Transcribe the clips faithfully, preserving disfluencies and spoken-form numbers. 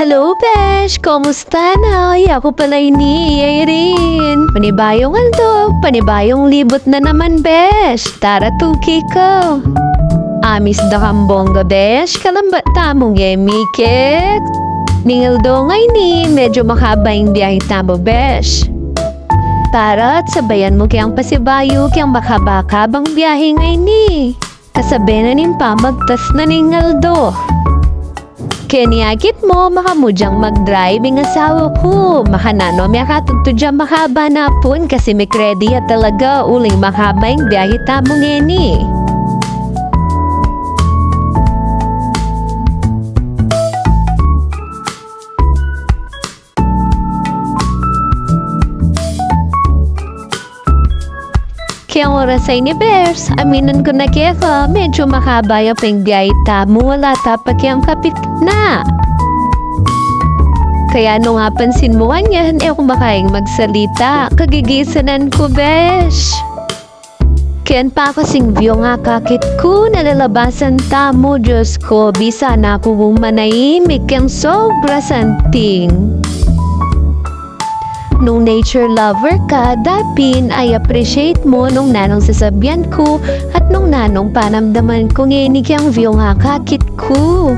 Hello, besh! Kumusta na? Yaku pala ini, Irene. Panibayung aldo, panibayung libut na naman, besh. Tara, tuki ka. Amis da kang bongga, besh. Kalambat tamung e mikit. Ning aldo ngeni, medyo makaba ing biahe tamu, besh. Tara't sabayan mu keng pasibayu keng makabakabang biahe ngeni. Kasabe na ning pamagtas na ning aldo. Keni akit mu, makamudyang mag-drive ing asawa ku. Makananu me katudtud yang makaba na pun, kasi mekredi ya talaga uling makaba ing biahe tamu ngeni. Keng oras a ini, besh, aminan ku na keka, medyo makaba ya pa ing biahe tamu, ala ta pa keng kapitna. Kaya nung apansin mu kanyan, e ku makaing magsalita, kagigisanan ku, besh. Ken pa kasing view ing akakit ku, nalalabasan tamu, Diyos ku, bisa na kung manahimik keng sobra santing. Nung nature lover ka, dapin i-appreciate mu nung nanung sasabian ku at nung nanung panamdaman ku ngeni keng view ing akakit ku.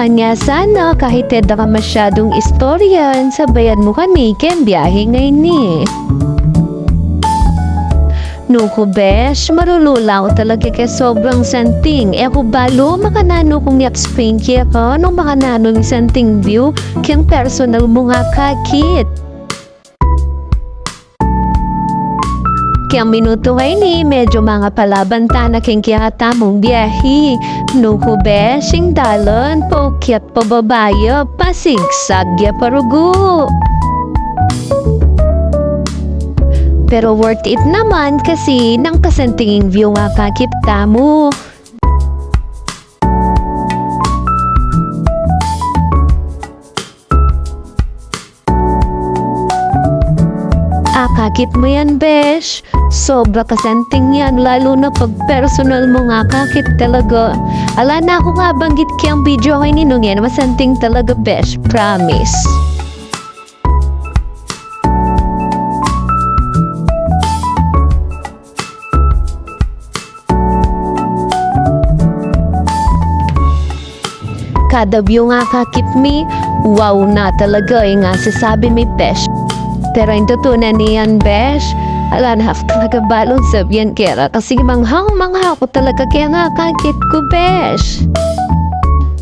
Anya sana, kahit e da ka masyadung istoryan, sabayan mu kami keng biahe ngeni. Nuku, besh, malulu la ku talaga keng sobrang santing. E ku balu makananu kung i-explain keka nung makananu ing santing view keng personal mung akakit. Keng minutu ngeni, medyo mangapalaban ta na keng kekatamung biahe. Nuku, besh, ing dalan paukyat pababa ya, pasigsag ya parugu. Pero worth it naman kasi nang kasanting ing view ing akakit tamu. Akakit mu yan, besh. Sobra kasanting yan, lalu na pag personal mung akakit talaga. Ala na kung abanggit keng video ngeni nung e na masanting talaga, besh. Promise. Kada view ing akakit mi, wow na talaga ing masasabi mi, besh. Pero ing tutunan niyan, besh, ala na ku talaga balung sabian keka kasi manghang-mangha ku talaga keng akakit ku, besh.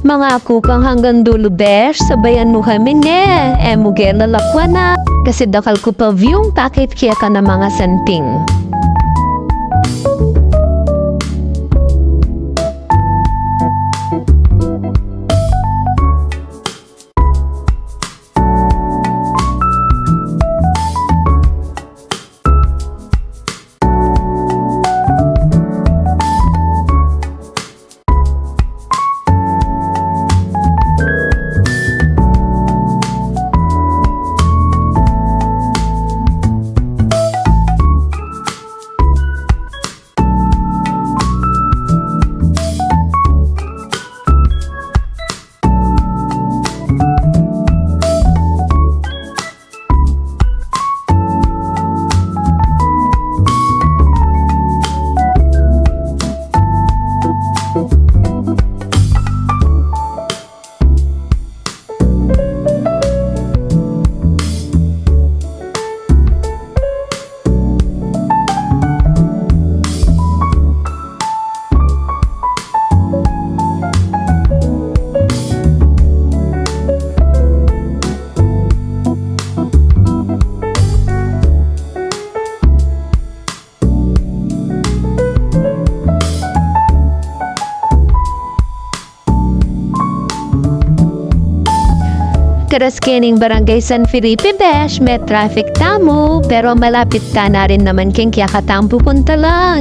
Mangaku kang hanggang dulu, besh, sabayan mu kami ne. E mu ke lalakwan a, kasi dakal ku pa view ing pakit keka na masanting. Keras kening Barangay San Felipe, besh, me traffic tamu, pero malapit ta na rin naman keng kekatang pupuntalan.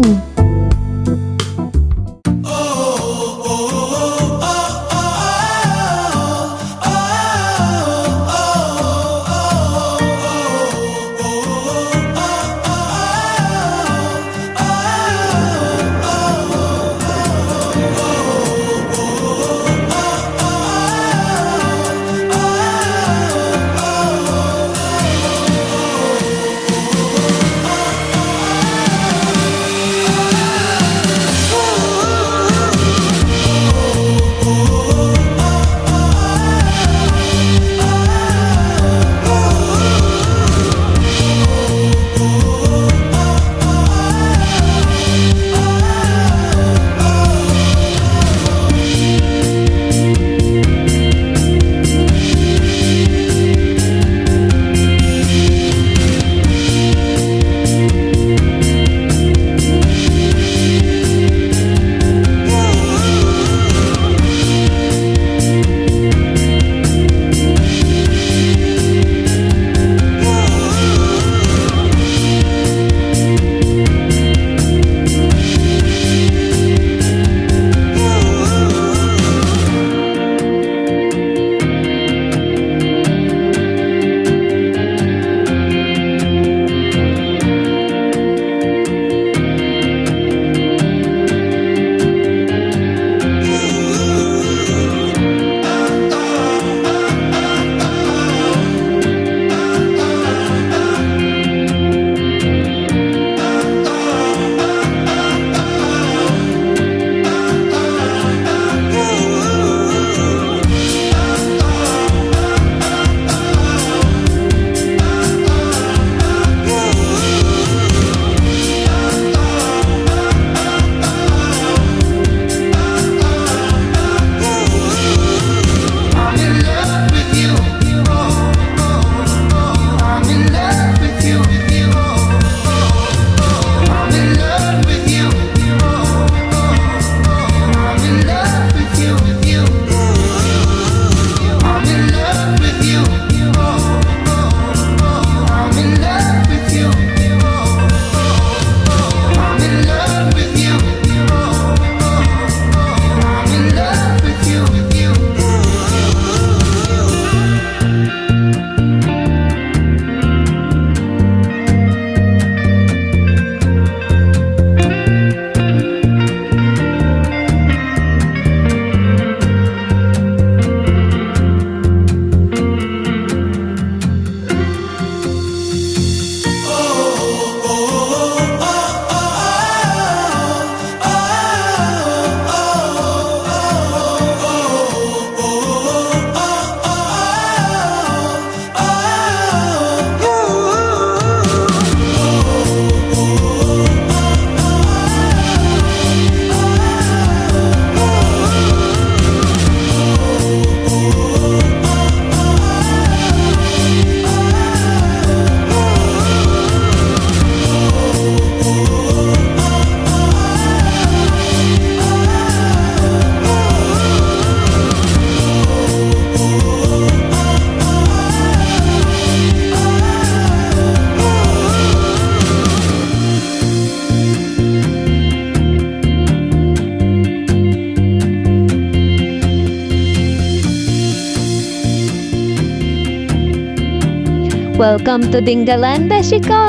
Welcome to Dingalan, beshi ko!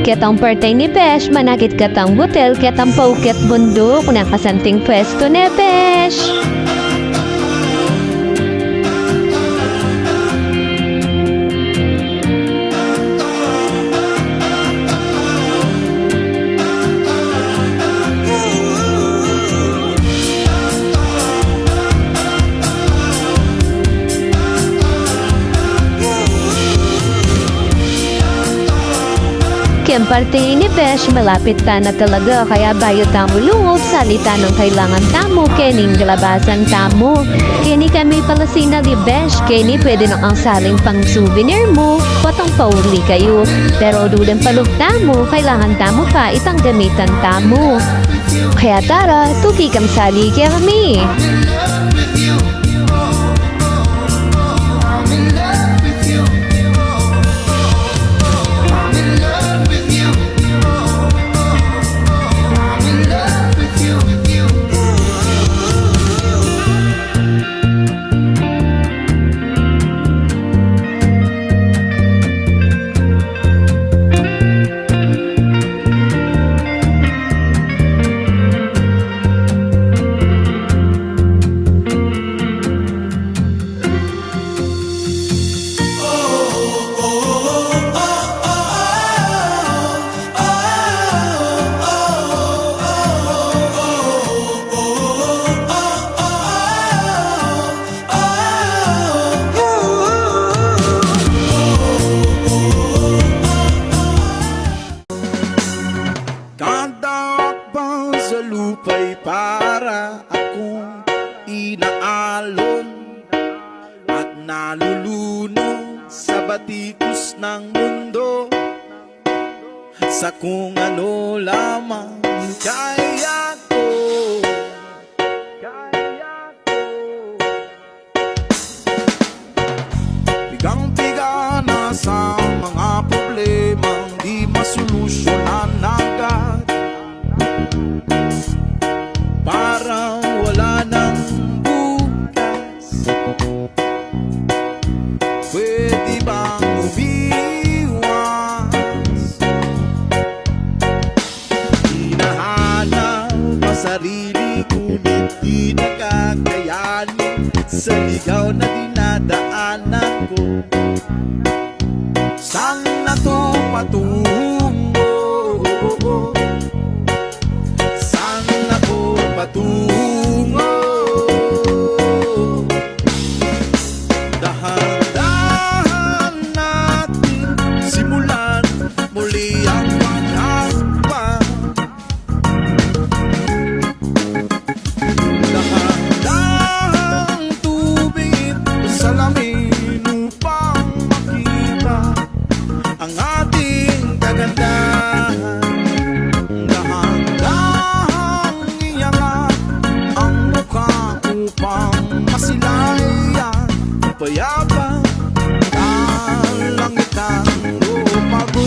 Ketang parte ni Besh, manakit ketang hotel, ketang pauket bunduk, nang kasanting pwestu ne Besh. Keng parte ini Besh, malapit ta na talaga, kaya bayu tamu lungub, sali ta nang kailangan tamu kening kalabasan tamu. Keni kami palasinal i Besh, keni pwede na kang saling pang souvenir mu, potang pauli kayu. Pero dudeng pa lub tamu, kailangan tamu pa itang gamitan tamu. Kaya tara, tuki kang sali kekami. Kada akbang sa lupa'y para akong inaalon at nalulunod sa batikos ng mundo. Sa kung ano lamang kaya ko. Pigang-piga na sa mga problemang di masolusyonan agad. Parang wala nang bukas. Pwede bang umiwas? Hinahanap ang sarili, ngunit di na kakayanin. Sa ligaw na dinadaanan ko, saan na 'to patungo? Saan ako patungo? Dahan-dahan nating simulan muli ang paghahakbang. Dahan-dahang tubig, salamin upang makita ang ating kagandahan. Dahan-dahang iangat ang mukha upang masilayan ang payapang kalangitan. O pag-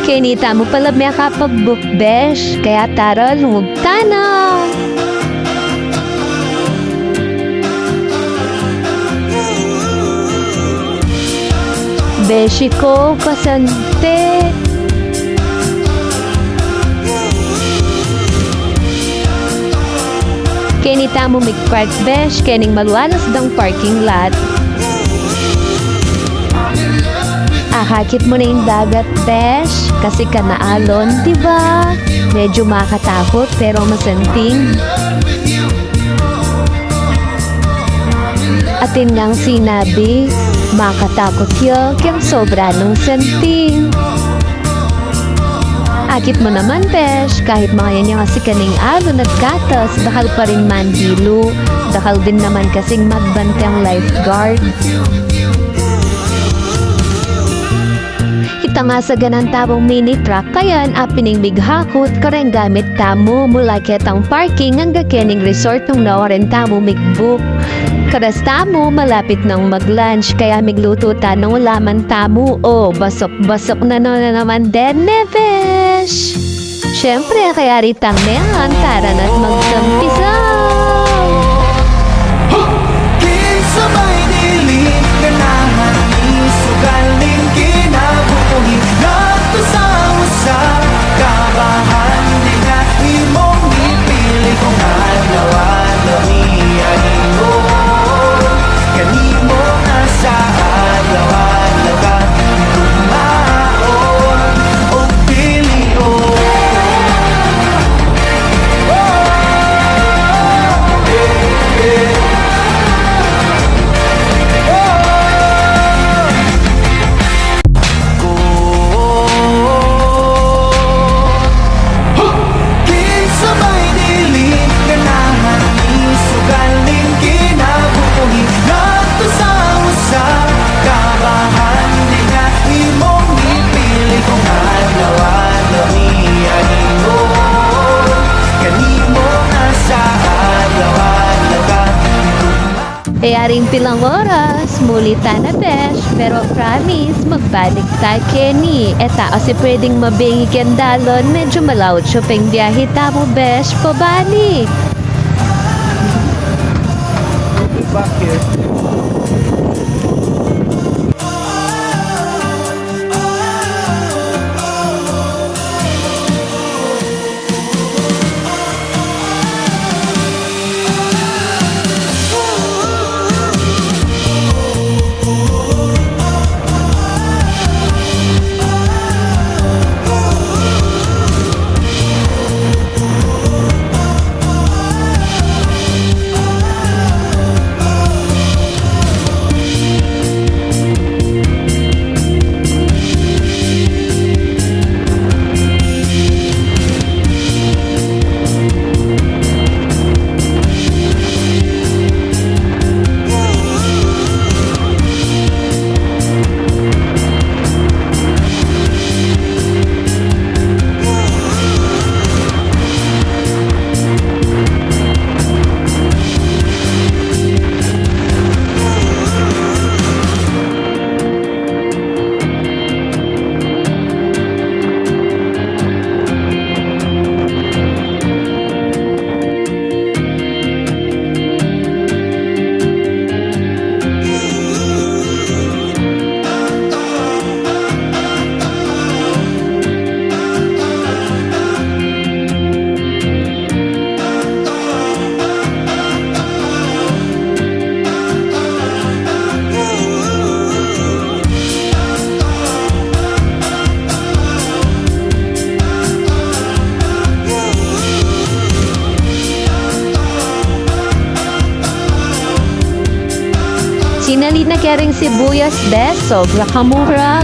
Keni tamu pala mekapag-book, besh, kaya tara, lungug tana. Beshi ko, kasante. Keni tamu mig-park, besh, kening maluanas dang parking lot. Akakit mu na ing dagat, besh, kasi kanalon, di ba? Medyo makatakut, pero masanting. Atin ngang sinabi, makatakut ya, keng sobra nung santing. Akit mu naman, besh, kahit makanyan ya kasi kening alon at gatas, dakal pa rin mandilu, dakal din naman kasing magbanteng lifeguard. Ita nga sa ganan tamung mini truck, kayan apining mighakot, kareng gamit tamu mula ketang parking angga kening resort nung nawaran tamu mig-book. Karas tamu malapit nang mag-lunch, kaya miglutu ta nung ulaman tamu. O, basok-basok na, na naman din, ne, besh? Siyempre, kaya ritang mengan, tara na't magsampisaw. King sabay diling ganahan, isugal ning kinabuhi, nagtusaw sa kabahan, di na imong ipili kung adlaw-adlaw ni Ariho. Kanimo na sa adlaw-adlaw ka tumaon o pilion. Oh, eh, eh. Oh, oh. King sabay diling ganahan, isugal ning kinabuhi, nagtusaw sa kabahan, di na imong ipili kung adlaw-adlaw ni Ariho. Kanimo na sa adlaw-adlaw ka. E, yaring pilang oras, muli tana, besh, pero promise, magbalik ta keni. E ta kasi pwedeng mabengi keng dalon, medyo malaut ya peng biyahe tamu, besh, pabalik. We'll be back here. Malit na keng sibuyas, bes, sobra kamura.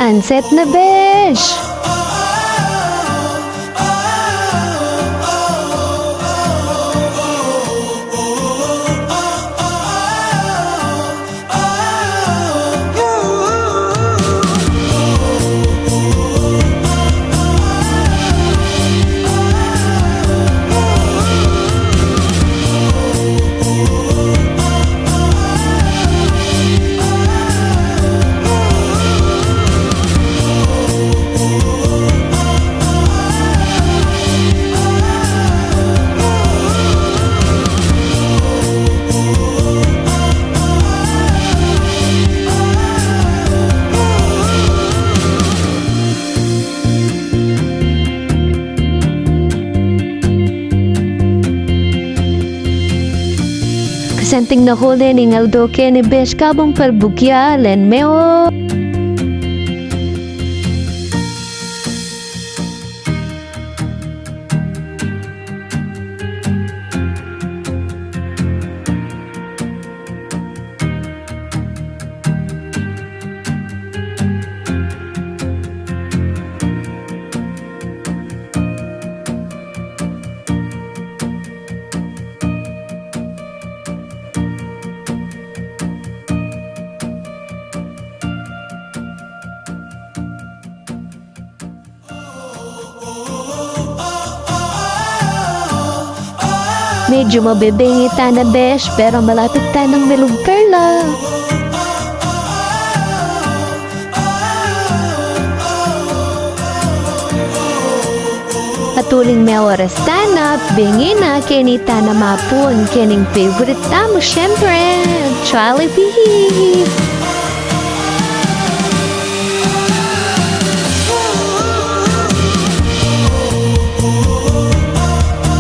Sunset na, besh! Kasanting na ku ne ning aldo keni, besh, kabang parbukyalen me, o. Medyo mabebengi tana, besh, pero malapit tanang milugkar la. At uling me oras tana, bengi na, keni tana mapun kening favorite tamu, syempre, Jollibee!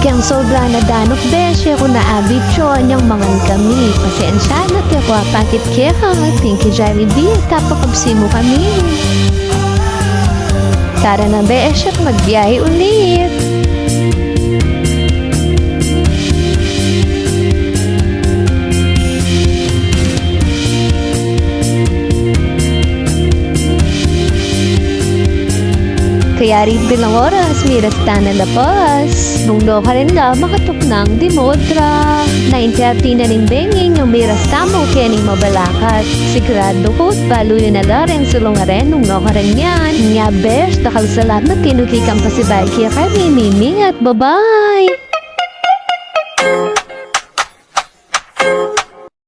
Keng sobra na danuk, besh, e ku na abityu inyang mangan kami. Pasensya na, e ku apakit keka, thank you, Jollibee, at apakabsi mu kami. Tara na, besh, at magbiyahe ulit. Kaya riti lang oras, miras tana la pas. Nung nukarin la, makatuknang Dimodra. Nine thirty na ning bengi, inyang miras tamu kening mabalakat. Siguradu ku't balu yu na la reng sulung a ren nung nukarin yan. Nya, besh, dakal salamat kenu kekang pasibayu kekami, Miming, at bye-bye!